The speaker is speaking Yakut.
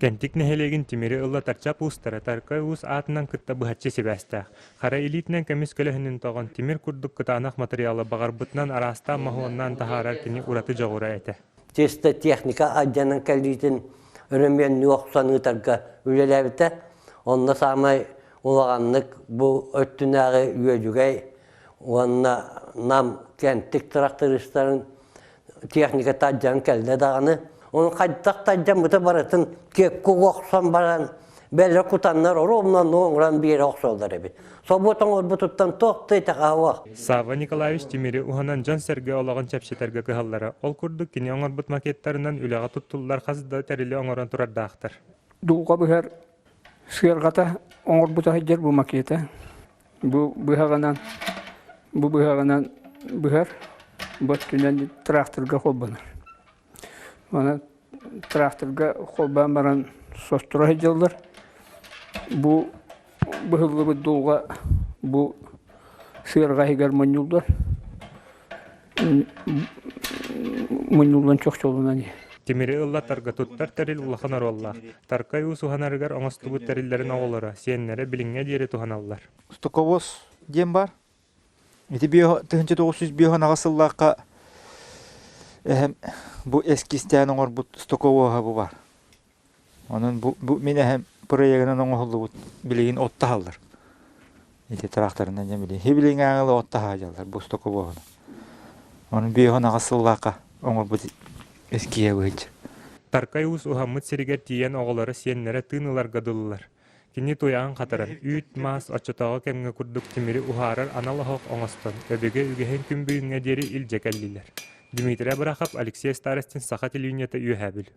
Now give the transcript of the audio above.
Кэнтик нэһилиэгин тимири ыла Тарчап уустара Таркай уус аатынан кытта быһаччы сибээстээх. Хара илиитинэн көмүс көлөһүнүн тоҕон, тимир курдук кытаанах матырыйаалы баҕарбытынан араастаан моһуоннаан таһаарар кини ураты дьоҕура этэ. Чисто техника алдьанан кэлиитин өрөмүөннүү охсон ыытарга үлэлээбитэ. Онно саамай улаханнык бу өттүнээҕи Үөдүгэй уонна Нам Кэнтик тырахтарыыстарын техниката алдьанан кэллэ даҕаны, ону хайдах да алдьаммыта барытын киэпкэ охсон баран, бэлэ кутаннар оруобуна оҥорон биэрэ охсоллор эбит. Собуот оҥорбутуттан туох да итэҕэһэ Савва Николаевич тимири уһанан дьон-сэргэ олоҕун чэпчэтэргэ кыһаллара. Ол курдук кини оҥорбут макеттарынан үлэҕэ туттуллар хас да тэрили оҥорон турардаахтар. Дулҕа быһар сыарҕата оҥорбута сылдьар бу макета. Бу быһаҕынан бу быһаҕынан быһар, бу өттүнэн тракторга холбонор. Онон тракторга холбоон баран состура сылдьаллар. Бу быһыллыбыт дулҕа бу сыарҕа иһигэр мунньуллар. Мунньуллан чохчолунан иһэр. Тимири ыллатарга туттар тэрил улахан оруоллаах. Таркай уус уһанарыгар оҥостубут тэриллэрин оҕолоро, сиэннэрэ билиҥҥэ диэри туһаналлар. Стоковоз диэн баар. Ити 1958 сыллаахха эһэм бу эскизтээн оҥорбут стоковоһа бу баар. Онон бу, бу мин эһэм проегынан оҥоһуллубут билигин оттаһаллар. Ити тракторынан дьэ билигин хибилиҥ ааҥылы оттаһаадьаллар бу стоковоһуна. Онон 58 сыллаахха оҥорбут эскиһэ быһыччы. Таркай уус уһаммыт сиригэр тиийэн оҕолоро сиэннэрэ тыын ыларга дылылар. Кини туйаҕын хатаран, үүт-маас оччотооҕу кэмҥэ курдук тимири уһаарар анал оһох оҥостон, өбүгэ үгэһин күн бүгүҥҥэ диэри илдьэ кэллилэр. Дмитрий Абрахов, Алексей Старостин, Саха телевидениета Үөһээ Бүлүү.